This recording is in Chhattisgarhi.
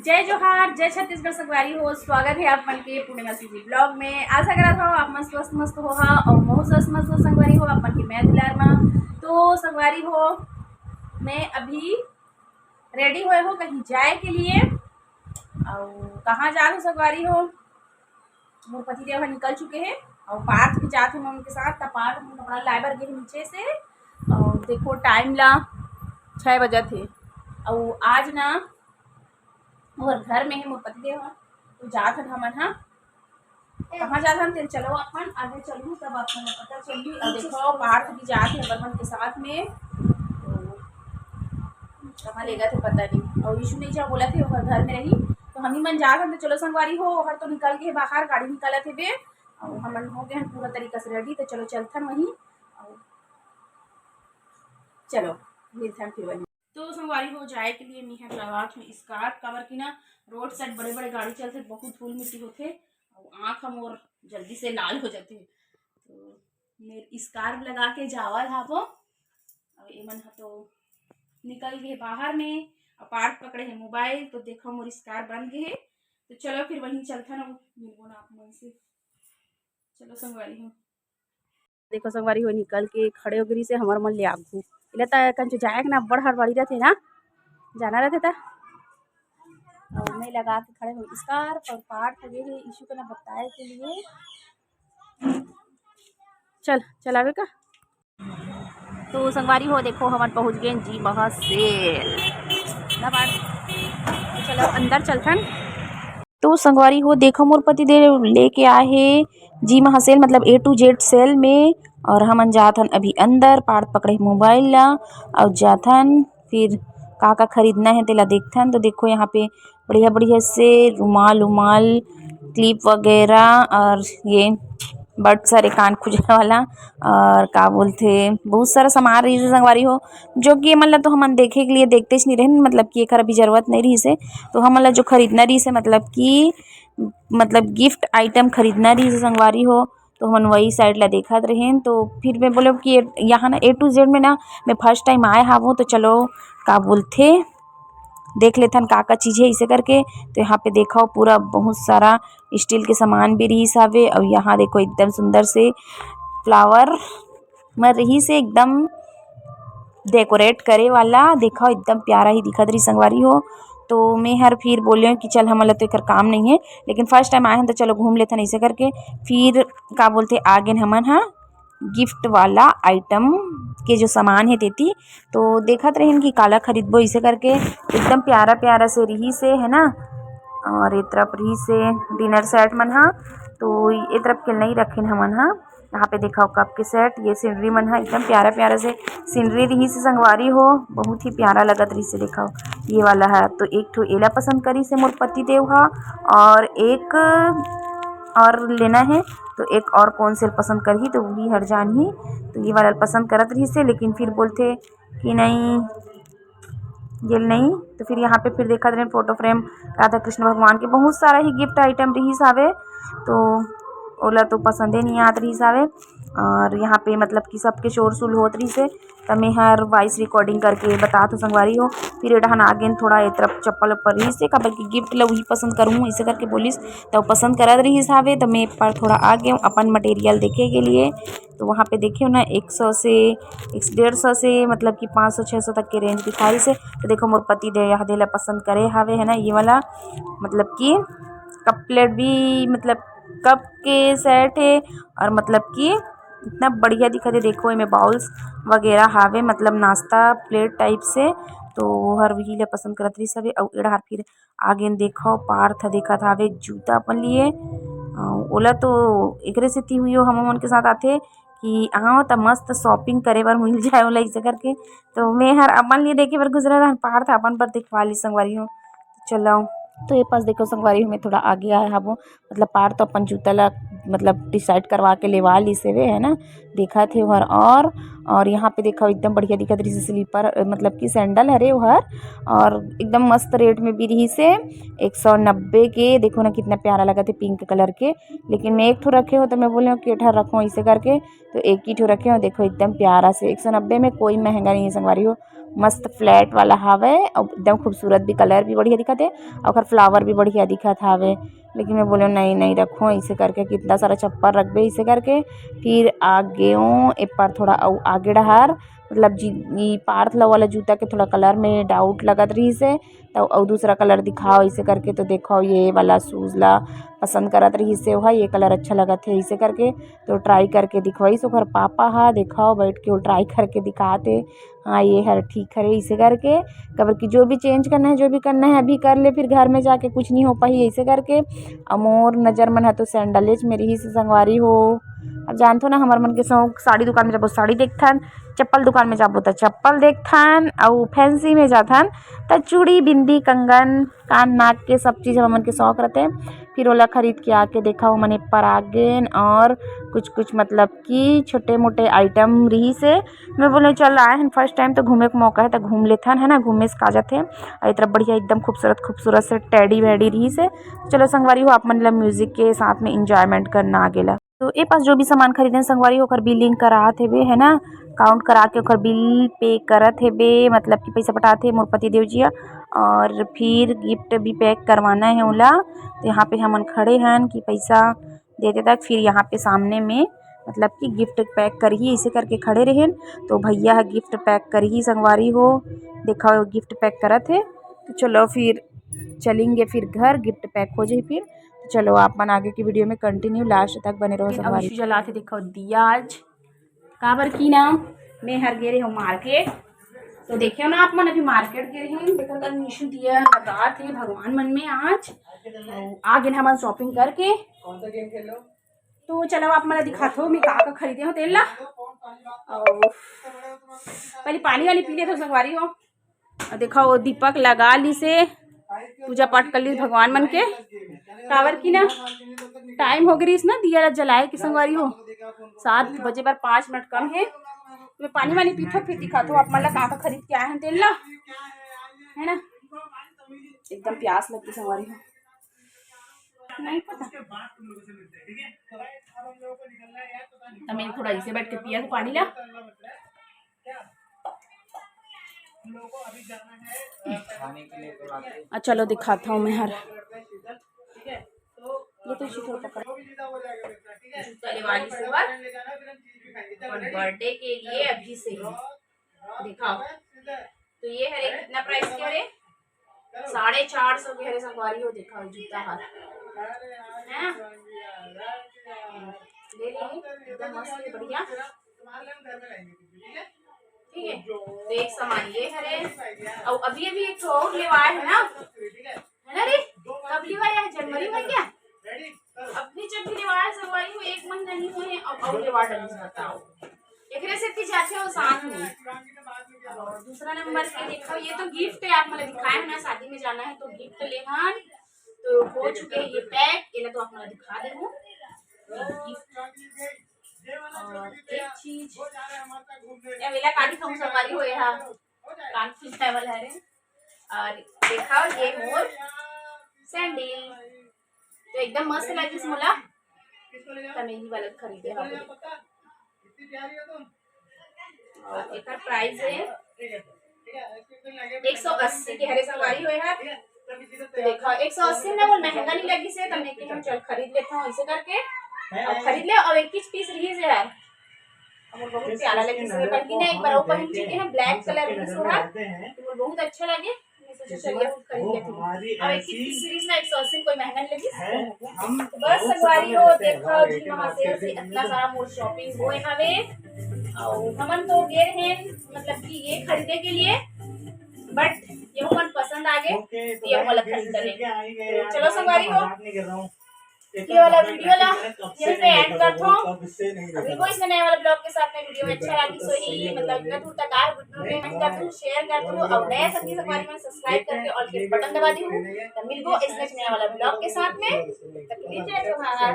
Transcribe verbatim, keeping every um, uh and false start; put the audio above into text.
जय जोहार, जय छत्तीसगढ़ संगवारी हो, स्वागत हे आप मन के पूर्णिमा सीजी vlog में। आशा करत हव आप मन स्वस्थ मस्त होहा अउ महू स्वस्थ मस्त हो संगवारी हो, आप मन के मया दुलार मा। तो संगवारी हो, मैं अभी ready होए हो कहीं जाए के लिए। अउ कहाँ जा रहे हो संगवारी हो? मोर पति देव ह निकल चुके हे अउ पार्थ भी जात हे उनके साथ। त पार्थ अपन कपड़ा लाए बर गे हे नीचे से। अउ देखो time ला छः बजत हे। अउ आज ना मोर घर में हे मोर पति देव ह, तो जात हन हमन ह। कहाँ जात हन तेन चलो अपन आगे चलू तब आप मन ल पता चलही। अउ देखो पार्थ भी जात हे अपन मन के साथ में। तो कहाँ लेगत हे पता नहीं। अउ यीशु नहीं जा बोलत हे ओकर घर में रही, तो हम ही मन जात हन। तो चलो संगवारी हो, ओहर तो निकल गे बाहर, गाड़ी निकालत हे बे। अउ हमन हो गए हन पूरा तरीका से ready, तो चलो चलथन वहीं। अउ चलो मिलथन फिर वहीं। तो संगवारी हो, जाए के लिए मेहर लगात हूँ scarf, काबर कि ना road side बड़े बड़े गाड़ी चलथे, बहुत धूल मिट्टी होथे, अउ आँख ह मोर जल्दी से लाल हो जाथे। तो मेर scarf लगा के जावत हाबो। अउ एमन ह तो निकल गे बाहर में, अउ पार्थ पकड़े हे mobile, तो देखो मोर scarf बन गे हे। तो चलो फिर वहीं चलथन, अउ मिलबो ना आप मन से। चलो संगवारी हो। देखो संगवारी हो, निकल के खड़े हो गे रिहिसे हमर मन ले आगू। एला त कंचू जाए के ना बड़ हड़बड़ी रथे ना, जाना रथे त। अउ मैं लगा के खड़े हो scarf अउ पार्थ गे हे यीशु के ना बताए के लिए। चल, चलावे का। तो संगवारी हो, देखो हमन पहुँच गए जी महा sale। ना पार्थ, तो चलो अंदर चलथन। तो संगवारी हो, देखो मोर पति देव लेके आए हे जी महा sale, मतलब A to Z sale में। अउ हमन जात हन अभी अंदर, पार्थ पकड़े हे mobile ला अउ जात हन फिर का का खरीदना हे तेला देखथन। तो देखो यहाँ पे बढ़िया बढ़िया से रुमाल उमाल, clip वगैरह अउ ये बड़ सारे कान खुजने वाला अउ का बोलथे बहुत सारा सामान रहिस हे संगवारी हो, जो कि एमन ला तो हमन देखे के लिए देखतेच नहीं रहेन, मतलब कि एकर अभी जरूरत नहीं रहिस हे। तो हमन ला जो खरीदना रहिस हे, मतलब कि, मतलब gift item खरीदना रहिस हे संगवारी हो, तो हमन वही side ला देखत रहेन। तो फिर मैं बोले कि ये, यहाँ ना A to Z में ना मैं first time आए हावों, तो चलो का बोलथे देख लेथन का का चीज हे इसे करके। तो यहाँ पे देखो पूरा बहुत सारा steel के सामान भी रहिस हावे, अउ यहाँ देखो एकदम सुंदर से flower में रहिस हे एकदम decorate करे वाला। देखो एकदम प्यारा ही दिखत रहिस संगवारी हो। तो मैं हर फिर बोले कि चल हमन ला तो एकर काम नहीं हे, लेकिन first time आए हन तो चलो घूम लेथन ऐसे करके। फिर का बोलथे आगे हमन हा gift वाला item के जो सामान हे तेती, तो देखत रहेन कि काला खरीदबो इसे करके। एकदम प्यारा प्यारा से रहिस हे, है ना। अउ ए तरफ रहिस हे dinner set मन हा, तो ए तरफ के नहीं रखेन हमन हा। यहाँ पे देखो cup के set, ये scenery मन हा एकदम प्यारा प्यारा से scenery रहिस हे संगवारी हो, बहुत ही प्यारा लगत रहिस हे। देखो ये वाला हा तो एक ठो एला पसंद करिस हे मोर पति देव हा, अउ एक अउ लेना हे तो एक अउ कौन से पसंद करही तो वही हर जानही। तो ये वाला पसंद करत रहिस हे, लेकिन फिर बोलथे कि नहीं, ये नहीं। तो फिर यहाँ पे फिर देखत रहेन photo frame राधा कृष्ण भगवान के, बहुत सारा ही gift item रहिस हावे, तो ओला तो पसंदे नहीं आत रहिस हावे। अउ यहाँ पे मतलब कि सबके शोर शुल होत रहिस हे, त मैं हर voice recording करके बतात हूँ संगवारी हो। फिर एडहन आगेन थोड़ा ए तरफ चप्पल उप्पल रहिस हे, काबर कि gift ला वही पसंद करूँ इसे करके बोलिस, त पसंद करत रहिस हावे, त मैं पर थोड़ा आगे अपन material देखे के लिए। तो वहाँ पे देखियो ना, एक सौ से, एक डेढ़ सौ से मतलब कि पाँच सौ छः सौ तक के range दिखाइस हे। तो देखो मोर पति देव यह देला पसंद करे हावे, है ना, ये वाला मतलब कि cup plate भी, मतलब cup के set हे, अउ मतलब कि इतना बढ़िया दिखत हे। देखो एमे bowls वगैरह हावे, मतलब नाश्ता plate type से। तो हर वही ला पसंद करत रहिस हवे। अउ एड़हार फिर आगे देखो पार्थ देखत हावे जूता अपन लिए। अउ ओला तो एकरे सेती हुई हो, हम मन के साथ आथे कि आओ त मस्त shopping करे बर मिल जाए ओला, ऐसे करके। तो मैं हर अपन लिए देखे बर गुजरा रहन, पार्थ अपन बर देखवा ली संगवारी हो। चलो, तो ये पास देखो संगवारी हो, मैं थोड़ा आगे आए हाबो, मतलब पार्थ तो अपन जूता ला मतलब decide करवा के लेवा लिस हवे, है ना, देखत हे ओहर। अउ, अउ यहाँ पे देखो एकदम बढ़िया दिखत रहिस हे slipper, मतलब कि sandal हरे ओहर, अउ एकदम मस्त rate में भी रहिस हे, एक सौ नब्बे के। देखो ना कितना प्यारा लगत हे pink colour के, लेकिन मैं एक ठो रखे हो तो मैं बोले हो कि एठा रखो ऐसे करके, तो एक ही ठो रखे हो। देखो एकदम प्यारा से, एक सौ नब्बे में कोई महंगा नहीं है संगवारी हो, मस्त फ्लैट वाला हावय, अउ एकदम खूबसूरत भी, कलर भी बढ़िया दिखत हे, अउ ओकर फ्लावर भी बढ़िया दिखत हावय। लेकिन मैं बोले, "नहीं, नहीं रखो," ऐसे करके, कितना सारा चप्पल रखबे, ऐसे करके। फिर आगे ओ, ए पार थोड़ा अउ आगे डहार, मतलब जी, ई पार्थ लव वाला जूता के थोड़ा कलर में डाउट लगत रहिस हे, त अउ दूसरा कलर दिखाओ, ऐसे करके। तो देखो, ये वाला शूज़ ला पसंद करत रहिस हे ओहा, ये कलर अच्छा लगत हे, ऐसे करके। तो ट्राई करके दिखवाइस ओकर पापा हा, देखो, बैठ के वो ट्राई करके दिखात हे। हाँ, ये हर ठीक हरे, ऐसे करके। काबर कि जो भी चेंज करना है, जो भी करना है, अभी कर ले, फिर घर में जाके कुछ नहीं हो पाही, ऐसे करके। अउ मोर नजर मन ह तो सैंडलेच में रहिस हे, संगवारी हो। अब जानथो ना, हमर मन के शौक, साड़ी दुकान में जाबो, साड़ी देखथन, चप्पल दुकान में जाबो, त चप्पल देखथन, अउ फैंसी में जाथन, त चूड़ी, बिंदी, कंगन, कान, नाक के सब चीज़ हमन के शौक रहिथे। फिर ओला खरीद के आके देखा, ओमन ए पार आ गेन, और कुछ कुछ, मतलब कि छोटे मोटे आइटम रहिस हे। मैं बोले, "चल, आए हन, फर्स्ट टाइम तो घूमे के मौका है, तो घूम लेथन, है ना, घूमे से का जाथे।" अउ ए तरफ बढ़िया एकदम खूबसूरत खूबसूरत से टेडी वेडी रहिस हे। चलो संगवारी हो, आप मन ला म्यूजिक के साथ में इंजॉयमेंट करना आगे ला। तो ए पास जो भी सामान खरीदे संगवारी, ओकर बिलिंग करात हेबे, है ना, काउंट करा के ओकर बिल पे करत हेबे, मतलब कि पैसा पटात हे मोर पति देव जी ह। और फिर गिफ्ट भी पैक करवाना है ओला। तो यहाँ पे हमन खड़े हन कि पैसा देते तक, फिर यहाँ पे सामने में, मतलब कि गिफ्ट पैक करही, इसे करके खड़े रहेन। तो भैया ह गिफ्ट पैक करही संगवारी हो, देखा, गिफ्ट पैक करत हे। तो चलो फिर चलेंगे फिर घर, गिफ्ट पैक हो जाही फिर। तो चलो, आप मन आगे की वीडियो में कंटिन्यू लास्ट तक बने रहो संगवारी। जलात हे, देखो दिया आज, काबर कि ना, मैं हर गे रहे हूँ मार्केट। तो देखियो ना आप मन, अभी मार्केट गे रहे हूँ, देखो कल मीशु दिया लगात हे भगवान मन में आज। तो आ गेन हमन शॉपिंग करके। तो चलो, आप मन ला दिखात हो मैं का का खरीदे हूँ तेल ला। और पहले पानी वानी पी लेथो संगवारी हो। अउ देखा, वो दीपक लगा लिस हे, पूजा पाठ कर लिस भगवान मन के। काबर कि ना, टाइम हो गे रहिस ना दिया ला जलाए के संगवारी हो, सात बजे बर पाँच मिनट कम हे। मैं पानी वानी पीथो, फिर दिखाथो आप मन ला का का खरीद के आए हन तेल ला, है ना। एकदम प्यास लगथे संगवारी हो, नहीं पता। त मैं थोड़ा इसे बैठ के पिया पानी ला। आ, चलो दिखाता हूँ मैं हर। ये तो इसे थोड़ा पकड़। जूता लेवा लिस हे अपन बर्थडे के लिए अभी से ही। दिखाओ, तो ये हरे, कितना प्राइस के हरे? साढ़े चार सौ के हरे संगवारी हो। दिखाओ जूता हर, है ना? ले ली, एकदम मस्त है, बढ़िया। ठीक है, तो एक सामान ये हरे, और अभी अभी एक ठो और लेवाए है ना, है ना रे? कब लेवाए है? जनवरी में क्या? अभी जब भी लेवाए संगवारी हो, एक महीना नहीं हुए हैं, अब और लेवा डली, बताओ। एकरे से भी जाते हो साथ में। और दूसरा नंबर के देखो, ये तो गिफ्ट है, आप मतलब दिखाए है ना, शादी में जाना है तो गिफ्ट लेहन, तो हो चुके हैं ये पैक। ये तो आप मतलब दिखा दे हूँ गिफ्ट। और एक चीज, ये वेला काटी खाऊं संगवारी हो, यहाँ कान खींचने वाला है रे। और देखा, ये मोर सैंडल तो एकदम मस्त लगिस मोला, त मैं ही वाला खरीदे हवे। और एकर प्राइस है एक सौ अस्सी के हरे संगवारी होए हर। तो देखा, एक सौ अस्सी में वो महंगा नहीं लगिस हे, त मैं कि हम चल खरीद लेता हूँ ऐसे करके। और खरीद ले, और एक ही पीस रहिस हे यार, और बहुत प्यारा लगिस हे। बल्कि ना एक बार वो पहन चुके हैं, ब्लैक कलर रहिस हे, तो वो बहुत अच्छा लगे। मैं सोचे चलिए हम खरीद लेते हैं। और एक ही पीस रहिस ना, एक सौ अस्सी में कोई महंगा नहीं लगिस। तो बस संगवारी हो, देखा जी, वहाँ से इतना सारा मोर शॉपिंग होए हवे। और हमन तो गए हैं, मतलब कि ये खरीदे के लिए, बट ये हमन पसंद आ गए, तो ये हम अलग खरीद लेंगे। तो चलो संगवारी हो, ये वाला वीडियो ला यहीं पे एंड करत हूँ। अभी कोई इसमें नए वाला ब्लॉग के साथ में वीडियो में अच्छा लगी सो ही, मतलब इतना दूर तक आए, वीडियो में एंड कर दूँ, शेयर कर दूँ, और नया संगी संगवारी मन सब्सक्राइब करके ऑल के बटन दबा दी हूँ। तो मिलबो इसमें नया वाला ब्लॉग के साथ में। तब तक के लिए जय जोहार।